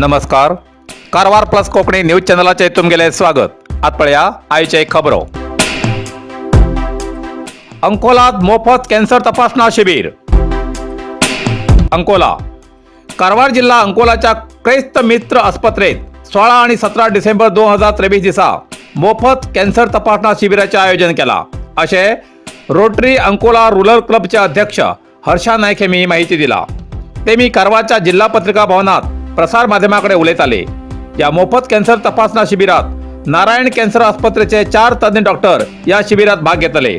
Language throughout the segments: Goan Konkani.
नमस्कार, कारवार प्लस कोंकणी न्यूज चॅनलाचेर तुमगेलें स्वागत. आत पळया आयचे खबरो. अंकोलात मोफत कॅन्सर तपासणा शिबीर. अंकोला, कारवार जिल्हा अंकोलाच्या क्रैस्त मित्र आस्पत्रेत 16 आणि 17 डिसेंबर 2023 दिसा मोफत कॅन्सर तपासणा शिबिराचे आयोजन केला, असे रोटरी अंकोला रुरल क्लबचे अध्यक्ष हर्षा नाईक यांनी माहिती दिला. ते मी कारवारच्या जिल्हा पत्रिका भवनात प्रसार माध्यमाकडे उलयताले. या मोफत कॅन्सर तपासणा शिबिरात नारायण कॅन्सर आस्पत्रेचे चार तज्ञ डॉक्टर या शिबिरात भाग घेतले.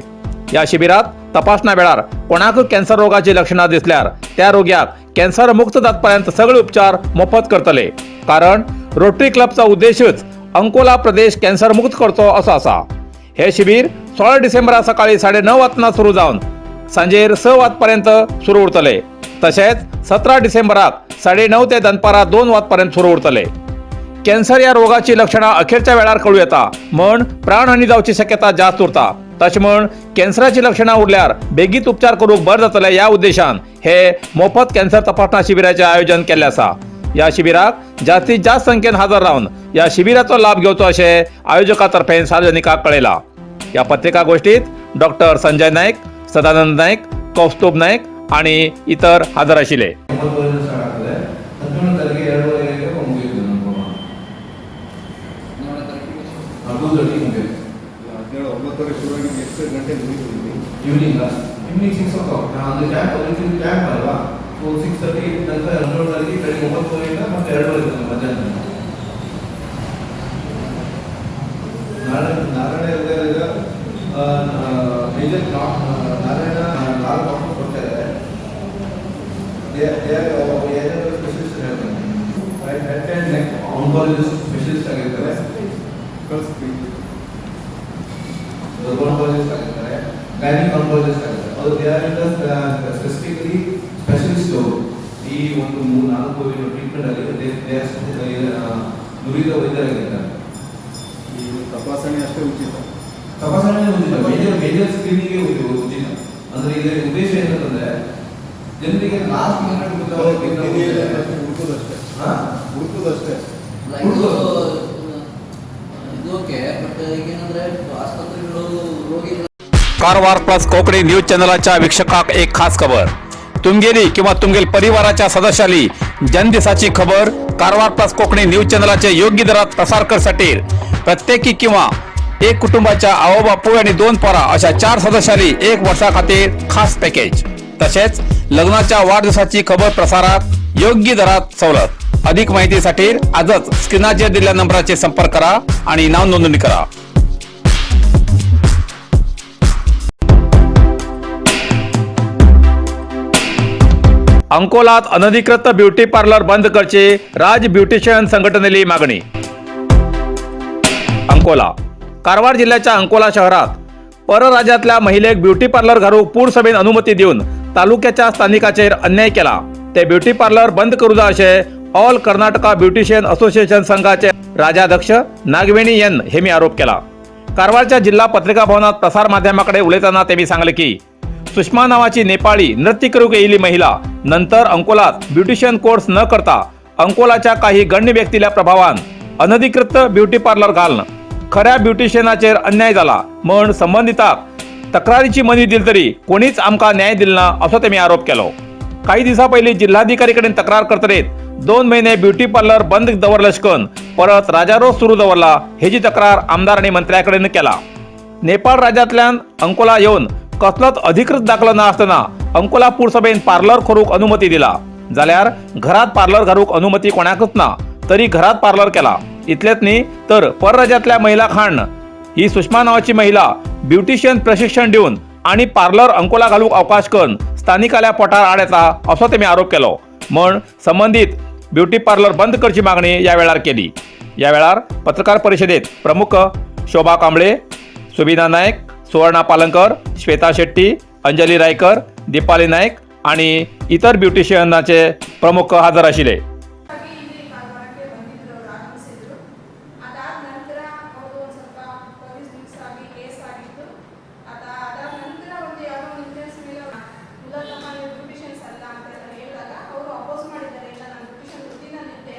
या शिबिरात तपासणा वेळार कोणाक कॅन्सर रोगाची लक्षणां दिसल्यार त्या रोग्याक कॅन्सर मुक्त जातपर्यंत सगळे उपचार मोफत करतले, कारण रोटरी क्लबचा उद्देशच अंकोला प्रदेश कॅन्सर मुक्त करचो असो आसा. हे शिबीर 16 डिसेंबरा सकाळी 9:30 वाजना सुरू जावन सांजेर 6 वाजपर्यंत सुरू उरतले. तशेंच 17 डिसेंबराक 9:30 ते दनपारां 2 वाजपर्यंत सुरू उरतले. कॅन्सर या रोगाची लक्षणां अखेरच्या वेळार कळू येता म्हण प्राणहानी जावची शक्यता जास्त उरता. तशें म्हण कॅन्सराची लक्षणां उरल्यार बेगीत उपचार करूंक बरें जातलें ह्या उद्देशान हे मोफत कॅन्सर तपासणा शिबिराचें आयोजन केल्लें आसा. ह्या शिबिराक जास्तीत जास्त संख्येन हजर रावन ह्या शिबिराचो लाभ घेवचो अशें आयोजका तर्फेन सार्वजनिकाक कळयलां. ह्या पत्रिका गोष्टीत डॉक्टर संजय नाईक, सदानंद नाईक, कौस्तुभ नाईक आणि इतर हजर आशिल्ले. 9:30ರಿಂದ ಸ್ಟಾರ್ಟ್ ಆಗ್ತದೆ. 17 ತಾರೀಕಿಗೆ 2:30ಗೆ ಮುಗಿಯುತ್ತೆ ನಮ್ಮ ಪ್ರೋಗ್ರಾಮ್. 2:30 ಮುಗಿಯುತ್ತೆ. 17 9:30 ಶುರುವಾಗಿ ಎಷ್ಟು ಗಂಟೆ ಮುಗೀತು ಇಲ್ಲಿ? ಈವ್ನಿಂಗ್ ಈವ್ನಿಂಗ್ 6 ಓ ಕ್ಲಾಕ್. ಅಂದರೆ ಕ್ಯಾಂಪ್, ಕ್ಯಾಂಪ್ ಅಲ್ವಾ? ಸೊ 6:30 ನಂತರ 17 ತಾರೀಕಿಗೆ ಬೆಳಿಗ್ಗೆ 9:30ಯಿಂದ ಮತ್ತು 2:30 ತನಕ ಮಧ್ಯಾಹ್ನ. ನಾರಾಯಣ ನಾರಾಯಣ ಹೃದಯ ಮೇಜರ್ ನಾರಾಯಣ ನಾಲ್ಕು ಡಾಕ್ಟರ್ಸ್ ಬರ್ತಾ ಇದ್ದಾರೆ. ಸ್ಪೆಷಲಿಸ್ಟ್ ಹೇಳ್ತಾರೆ, head and neck oncologist specialist ಆಗಿರ್ತಾರೆ. ಕಳಿಸ್ತೀವಿ. ಆಂಕಾಲಜಿಸ್ಟ್ ಆಗಿರ್ತಾರೆ, ಗೈನಿಕ್ ಆಂಕಾಲಜಿಸ್ಟ್ ಆಗಿರ್ತಾರೆ. ಅವರು they are in specifically specialist ಅವರು. ಈ ಒಂದು ಮೂರು ನಾಲ್ಕು ಟ್ರೀಟ್ಮೆಂಟ್ ಅಲ್ಲಿ they are ನುರಿತ ವೈದ್ಯರಾಗಿರ್ತಾರೆ. ಈ ತಪಾಸಣೆ ಅಷ್ಟೇ ಉಚಿತ? ತಪಾಸಣೆ ಉಚಿತ, ಮೇಜರ್ ಮೇಜರ್ ಸ್ಕ್ರೀನಿಂಗ್ ಉಚಿತ. ಅಂದ್ರೆ ಇದರ ಉದ್ದೇಶ ಏನಂತಂದ್ರೆ ಜನರಿಗೆ ಲಾಸ್ಟ್ ಮೂಮೆಂಟ್ ಹುಡುಕೋದಷ್ಟೇ. ಹಾ? ಹುಡುಕೋದಷ್ಟೇ. ಇದು ಇದು ಓಕೆ, ಬಟ್ ಈಗೇನಂದ್ರೆ ಆಸ್ಪತ್ರೆಗಳು ರೋಗಿಗಳ कारवार प्लस कोकणी न्यूज चॅनलाच्या वीक्षकाक एक खास खबर. तुमगेली किंवा तुमगेल परिवाराच्या सदस्याली जनदिसाची खबर कारवार प्लस कोकणी न्यूज चॅनलाचे योग्य दरात प्रसार करसाठी प्रत्येकी किंवा एक कुटुंबाच्या आवो बापूय आणि दोन पोरा अशा चार सदस्याली एक वर्षा खातीर खास पॅकेज. तसेच लग्नाच्या वाढदिवसाची खबर प्रसारात योग्य दरात सवलत. अधिक माहितीसाठी आजच स्क्रीनाचेर दिलेल्या नंबराचे संपर्क करा आणि नाव नोंदणी करा. अंकोलात अनधिकृत ब्युटी पार्लर बंद करचे राज ब्युटिशियन संघटनेली मागणी. अंकोला, कारवार जिल्ह्याच्या अंकोला शहरात परराज्यातल्या महिलेक ब्युटी पार्लर घालूक पूरसभेन अनुमती दिवन तालुक्याच्या स्थानिकाचेर अन्याय केला. ते ब्युटी पार्लर बंद करू जाय अशें ऑल कर्नाटका ब्युटिशियन असोसिएशन संघाचे राजाध्यक्ष नागवेणी एन हेमी आरोप केला. कारवारच्या जिल्हा पत्रिका भवनात प्रसार माध्यमाकडे उलयताना त्यांनी सांगले की सुषमा नावाची नेपाळी नृत्य करूक येयली महिला नंतर अंकोलात ब्युटिशियन कोर्स न करता अंकोलाच्या काही गण्य व्यक्तील्या प्रभावान अनधिकृत ब्युटी पार्लर घालणं खऱ्या ब्युटिशियनाचेर अन्याय जाला म्हण संबंधिताक तक्रारीची मनी दिली तरी कोणीच आमकां न्याय दिल ना असो तेमी आरोप केलो. काही दिसा पयलीं जिल्हाधिकारी कडेन तक्रार करतरेत 2 महिने ब्युटी पार्लर बंद दवरले शकन परत राजारोस सुरू दवरला हेजी तक्रार आमदार आनी मंत्र्या कडेन केला. नेपाळ राज्यांतल्यान अंकोला येवन कसलोच अधिकृत दाखलो ना आसतना अंकोला पुरसभेन पार्लर करूंक अनुमती दिला, जाल्यार घरात पार्लर घालूंक अनुमती कोणाकच ना, तरी घरात पार्लर केला. इतलेच न्ही तर परराज्यांतल्या महिला खाण ही सुषमा नावाची महिला ब्युटिशियन प्रशिक्षण दिवन आणि पार्लर अंकोला घालूंक अवकाश करून स्थानिकाल्या पोटार आड येता असो तेमी आरोप केलो म्हण संबंदीत ब्युटी पार्लर बंद करची मागणी या वेळार केली. या वेळार पत्रकार परिषदेत प्रमुख शोभा कांबळे, सुबिना नाईक, सुवर्णा पालंकर, श्वेता शेट्टी, अंजली रायकर, दीपाली नाईक आणि इतर ब्युटिशियनाचे प्रमुख हजर आशिल्ले. ಆಗಿ ಇಲ್ಲಿ ಕಾರವಾರಕ್ಕೆ ಬಂದಿದ್ರು, ಅವರು ಆಗಮಿಸಿದ್ರು. ಅದಾದ ನಂತರ ಅವರು ಒಂದು ಸ್ವಲ್ಪ ಪೊಲೀಸ್ ನ್ಯೂಸ್ ಆಗಿ ಕೇಸ್ ಆಗಿತ್ತು. ಅದಾದ ನಂತರ ಒಂದು ಯಾವುದೋ ಒಂದು ಇನ್ಫ್ಲುಯೆನ್ಸ್ ಮೇಲೆ ಅವ್ರು, ಇಲ್ಲ ತಮ್ಮ ನೀವು ಬ್ಯೂಟಿಷಿಯನ್ಸ್ ಅಲ್ಲ ಅಂತೆಲ್ಲ ಹೇಳಿದಾಗ ಅವರು ಅಪೋಸ್ ಮಾಡಿದ್ದಾರೆ. ಇಲ್ಲ, ನಾನು ಬ್ಯೂಟಿಷಿಯನ್ ವೃತ್ತಿನಲ್ಲಿದ್ದೆ.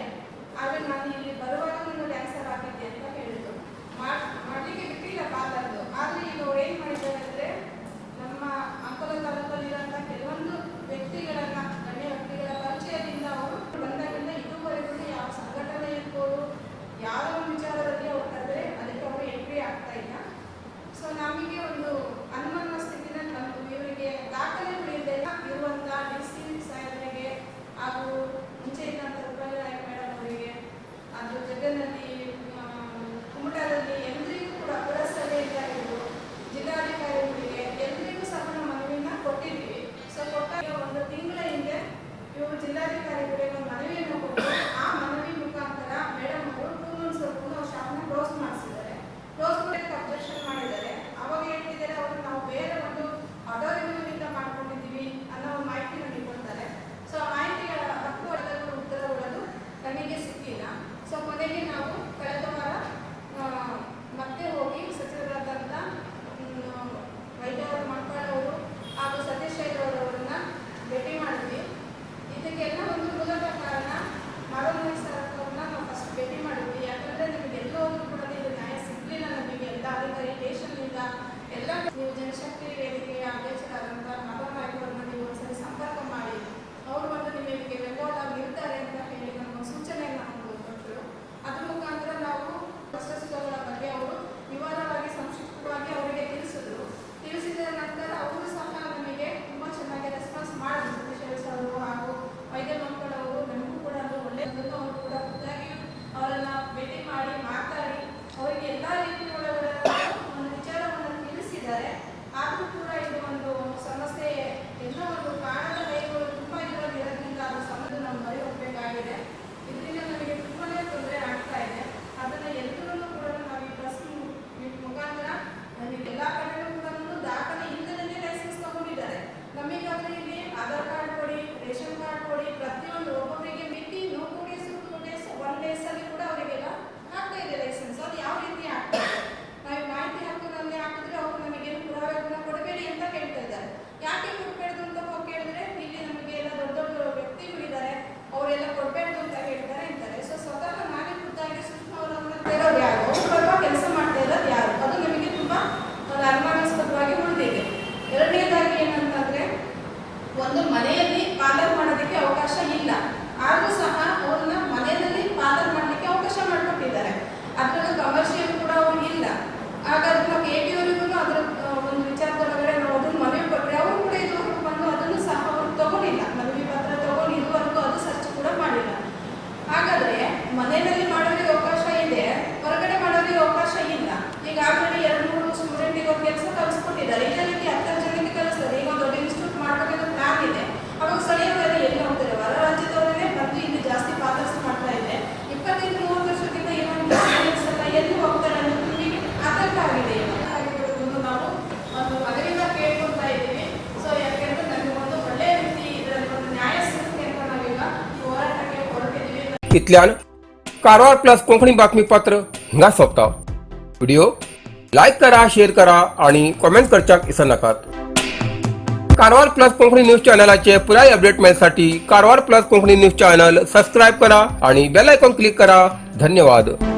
ಇದರಲ್ಲಿ ಕುಮಟಾದಲ್ಲಿ ಎಲ್ರಿಗೂ ಕೂಡ ಪುರಸಭೆಯಿಂದ ಹಿಡಿದು ಜಿಲ್ಲಾಧಿಕಾರಿಗಳಿಗೆ ಎಲ್ರಿಗೂ ಸಹ ನಾವು ಮನವಿನ ಕೊಟ್ಟಿದ್ದೀವಿ. ಸೊ ಕೊಟ್ಟಾಗ ಒಂದು ತಿಂಗಳ ಹಿಂದೆ ಇವರು ಜಿಲ್ಲಾಧಿಕಾರಿಗಳಿಗೆ ಒಂದು ಮನವಿಯನ್ನು ಕೊಟ್ಟು, ಆ ಮನವಿ ಮುಖಾಂತರ ಮೇಡಮ್ ಅವರು 2 ಮಂತ್ಸ್ ವರೆಗೂ ನಾವು ಶಾಪ್ನ ಕ್ಲೋಸ್ ಮಾಡಿಸಿದ್ದಾರೆ. ಕ್ಲೋಸ್ ಮಾಡೋಕ್ಕೆ ಅಬ್ಜೆಕ್ಷನ್ ಮಾಡಿದ್ದಾರೆ. ಅವಾಗ ಹೇಳ್ತಿದ್ದಾರೆ ಅವರು, ನಾವು ಬೇರೆ ಒಂದು ಆಟೋ ಇಂದ ಮಾಡ್ಕೊಂಡಿದ್ದೀವಿ ಅನ್ನೋ ಒಂದು ಮಾಹಿತಿ ನಮಗೆ ಕೊಡ್ತಾರೆ. ಸೊ ಆ ಮಾಹಿತಿಗಳ ಹಕ್ಕು ಉತ್ತರಗಳು ನಮಗೆ ಸಿಕ್ಕಿಲ್ಲ. ಸೊ ಕೊನೆಗೆ ನಾವು ಕಳೆದ ವಾರ ಮತ್ತೆ ಹೋಗಿ ಸಚಿವರಾದಂಥ ವೈದ್ಯರ ಮಕ್ಕಳವರು ಹಾಗೂ ಸತೀಶ್ ಅವರನ್ನ ಭೇಟಿ ಮಾಡಿದ್ವಿ. ಇದಕ್ಕೆಲ್ಲ ಒಂದು ಮೂಲತಃ ಕಾರಣ ಮಾಧವ ಸರ್ ಅವ್ರನ್ನ ನಾವು ಫಸ್ಟ್ ಭೇಟಿ ಮಾಡಿದ್ವಿ. ಯಾಕಂದ್ರೆ ನಮಗೆ ಎಲ್ಲೋದ್ರೂ ಕೂಡ ಇದು ನ್ಯಾಯ ಸಿಗ್ಲಿಲ್ಲ. ನಮಗೆ ಎಲ್ಲ ಅಧಿಕಾರಿ ಸ್ಟೇಷನ್ನಿಂದ ಎಲ್ಲ, ನೀವು ಜನಶಕ್ತಿ ವೇದಿಕೆಯ ಅಧ್ಯಕ್ಷರಾದಂಥ ಮಾಧವ ನಾಯ್ಕ ಅವರನ್ನ ನೀವು ಒಂದ್ಸರಿ ಸಂಪರ್ಕ ಮಾಡಿ, ಅವರು ಬಂದು ನಿಮಗೆ ಬೆಂಬಲ ಇರ್ತಾರೆ ಅಂತ ಹೇಳಿ ನಮ್ಮ ಸೂಚನೆಯನ್ನು ನಮಗೆ ಕೊಟ್ಟರು. ಅದ್ರ ಮುಖಾಂತರ ನಾವು ಪ್ರಶಸ್ತಿಗಳ ಬಗ್ಗೆ ಅವರು ವಿವರವಾಗಿ, ಸಂಕ್ಷಿಪ್ತವಾಗಿ ಅವರಿಗೆ ತಿಳಿಸಿದ್ರು. ತಿಳಿಸಿದ ನಂತರ ಅವರು ಸಹ ನಮಗೆ ತುಂಬ ಚೆನ್ನಾಗಿ ರೆಸ್ಪಾನ್ಸ್ ಮಾಡಿದ್ರು. ಸತೀಶ್ ಸರ್ ಹಾಗೂ ವೈದ್ಯ ಮಕ್ಕಳವರು ನಮಗೂ ಕೂಡ ಅದು ಒಳ್ಳೆಯದನ್ನು ಅವರು ಕೂಡ ಖುದ್ದಾಗಿ ಅವರನ್ನ ಭೇಟಿ ಮಾಡಿ ಮಾತಾಡಿ, ಅವರಿಗೆ ಎಲ್ಲ ರೀತಿಯ ಒಳಗಡೆ ಒಂದು ವಿಚಾರವನ್ನು ತಿಳಿಸಿದ್ದಾರೆ. ಆದರೂ ಕೂಡ ಇದು ಒಂದು ಸಮಸ್ಯೆ, ಎಲ್ಲ ಒಂದು ಕಾಣದ ಕೈಗಳು ತುಂಬ ಇದರಲ್ಲಿ ಇರೋದ್ರಿಂದ ಅದು ಸಮಸ್ಯೆ ನಾವು ಮೊರೆ ಹೋಗಬೇಕಾಗಿದೆ. ಇದರಿಂದ ನಮಗೆ ತುಂಬಾನೇ ತೊಂದರೆ ಆಗ್ತಾ ಇದೆ. ಅದನ್ನು ಎಲ್ಲರೂ ಕೂಡ ನಾವು ಈ ಪ್ರೆಸ್ ಮುಖಾಂತರ ನಮಗೆ ಎಲ್ಲ ಕಡೆನೂ ಕೂಡ ದಾಖಲೆ ಇಲ್ಲದೇ ಲೈಸೆನ್ಸ್ ತಗೊಂಡಿದ್ದಾರೆ. ನಮಗಾದ್ರೆ ಇಲ್ಲಿ ಆಧಾರ್ ಕಾರ್ಡ್ ಕೊಡಿ, ರೇಷನ್ ಕಾರ್ಡ್ ಕೊಡಿ, ಪ್ರತಿಯೊಂದು ಒಬ್ಬೊಬ್ಬರಿಗೆ ಮಿತಿ no 2 days, 2 days, 1 days ಅಲ್ಲಿ ಕೂಡ ಅವರಿಗೆಲ್ಲ ಆಗ್ತಾ ಇದೆ ಲೈಸೆನ್ಸ್. ಅದು ಯಾವ ರೀತಿ ಆಗ್ತಾ ಇದೆ? ನಾವು ಮಾಹಿತಿ ಹಕ್ಕುನಲ್ಲಿ ಹಾಕಿದ್ರೆ ಅವರು ನಮಗೇನು ಪುರಾವೆಗಳನ್ನ ಕೊಡಬೇಡಿ ಅಂತ ಕೇಳ್ತಾ ಇದ್ದಾರೆ. ಯಾಕೆ ಕೊಡಬೇಡ್ದು ಅಂತ ಹೋಗಿ ಕೇಳಿದ್ರೆ, ಇಲ್ಲಿ ನಮಗೆ ಎಲ್ಲ ದೊಡ್ಡ ದೊಡ್ಡ ವ್ಯಕ್ತಿಗಳಿದ್ದಾರೆ, ಅವರೆಲ್ಲ ಕೊಡಬೇಡ್ದು ಅಂತ ಹೇಳ್ತಾರೆ ಅಂತಾರೆ. ಸೊ ಸ್ವತಃ ನಾನೇ ಖುದ್ದಾಗಿ ಸುಷ್ಮಾ ಅವರನ್ನ ಇರೋದು ಯಾರು, ಅವ್ರು ಬರುವ ಕೆಲಸ ಮಾಡ್ತಾ ಇರೋದು ಯಾರು? ಅದು ನಮಗೆ ತುಂಬಾ ಒಂದು ಅನುಮಾನಾಸ್ಪದವಾಗಿ ಉಳಿದಿದೆ. ಎರಡನೇದಾಗಿ ಏನಂತಂದ್ರೆ, ಒಂದು ಮನೆಯಲ್ಲಿ ಪಾರ್ಲರ್ ಮಾಡೋದಕ್ಕೆ ಅವಕಾಶ ಇಲ್ಲ. ಆದ್ರೂ ಸಹ ಅವ್ರನ್ನ ಮನೆಯಲ್ಲಿ ಪಾರ್ಲರ್ ಮಾಡಲಿಕ್ಕೆ ಅವಕಾಶ ಮಾಡಿಕೊಟ್ಟಿದ್ದಾರೆ. ಅದರಲ್ಲೂ ಕಮರ್ಷಿಯಲ್ ಕೂಡ ಅವ್ರು ಇಲ್ಲ. ಹಾಗಾದ್ರೆ ನಾವು ಎ ಟಿ ಅವರಿಗೂ ಅದರ ಒಂದು ವಿಚಾರದೊಳಗಡೆ ನಾವು ಅದನ್ನು ಮನವಿ ಕೊಟ್ಟರೆ, ಅವರು ಕೂಡ ಇದುವರೆಗೂ ಬಂದು ಅದನ್ನು ಸಹ ಅವರು ತಗೊಂಡಿಲ್ಲ. ಮನವಿ ಪತ್ರ ತಗೊಂಡು ಇದುವರೆಗೂ ಅದು ಸರ್ಚ್ ಕೂಡ ಮಾಡಿಲ್ಲ. ಹಾಗಾದ್ರೆ ಮನೆಯಲ್ಲಿ ಮಾಡೋರಿಗೆ ಅವಕಾಶ ಇದೆ, ಹೊರಗಡೆ ಮಾಡೋರಿಗೆ ಅವಕಾಶ ಇಲ್ಲ. ಈಗ ಆಲ್ರೆಡಿ ಎರಡು ಮೂರು ಸ್ಟೂಡೆಂಟಿಗೆ ಒಂದು ಕೆಲಸ ಕಲಿಸ್ಕೊಟ್ಟಿದ್ದಾರೆ. ಇದೇ ರೀತಿ ಹತ್ತಾರು ಜನಕ್ಕೆ ಕಲಿಸ್ತಾರೆ. ಈಗ ಒಂದು ದೊಡ್ಡ ಇನ್ಸ್ಟಿಟ್ಯೂಟ್ ಮಾಡ್ಬೇಕಂತ ಪ್ಲಾನ್ ಇದೆ. ಅವಾಗ ಸ್ಥಳೀಯರೆಲ್ಲ ಎಲ್ಲಿ ಹೋಗ್ತಾರೆ? ಹೊರ ರಾಜ್ಯದವರೇ ಬಂದು ಇಲ್ಲಿ ಜಾಸ್ತಿ ಪಾರ್ಲರ್ಸ್ ಮಾಡ್ತಾ ಇದ್ರೆ, 25-30 ವರ್ಷದಿಂದ ಇರುವಂತ ಸ್ಟೂಡೆಂಟ್ಸ್ ಎಲ್ಲ ಎಲ್ಲಿ ಹೋಗ್ತಾರೆ ಅನ್ನೋದು ನಮಗೆ ಆತಂಕ ಆಗಿದೆ ಇವಾಗ. ಆಗಿರೋದನ್ನು ನಾವು ಒಂದು ಮನವಿನ ಕೇಳ್ಕೊತಾ ಇದ್ದೀವಿ. ಸೊ ಯಾಕೆಂದ್ರೆ ನಮಗೆ ಒಂದು ಒಳ್ಳೆಯ ರೀತಿ ಇದರಲ್ಲಿ ಒಂದು ನ್ಯಾಯ ಸಿಗುತ್ತೆ ಅಂತ ನಾವೀಗ ಈ ಹೋರಾಟಕ್ಕೆ ಹೊರಟಿದ್ದೀವಿ. इतल्यान कारवार प्लस कोंकणी बातमीपत्र हिंगा सोंपता. व्हिडिओ लायक करा, शेअर करा आणि कॉमेंट करच्याक विसरनाकात. कारवार प्लस कोंकणी न्यूज चॅनलाचे पुराय अपडेट मेळसाठी Karwar plus Konkani news channel subscribe करा आणि बेल आयकॉन क्लिक करा. धन्यवाद.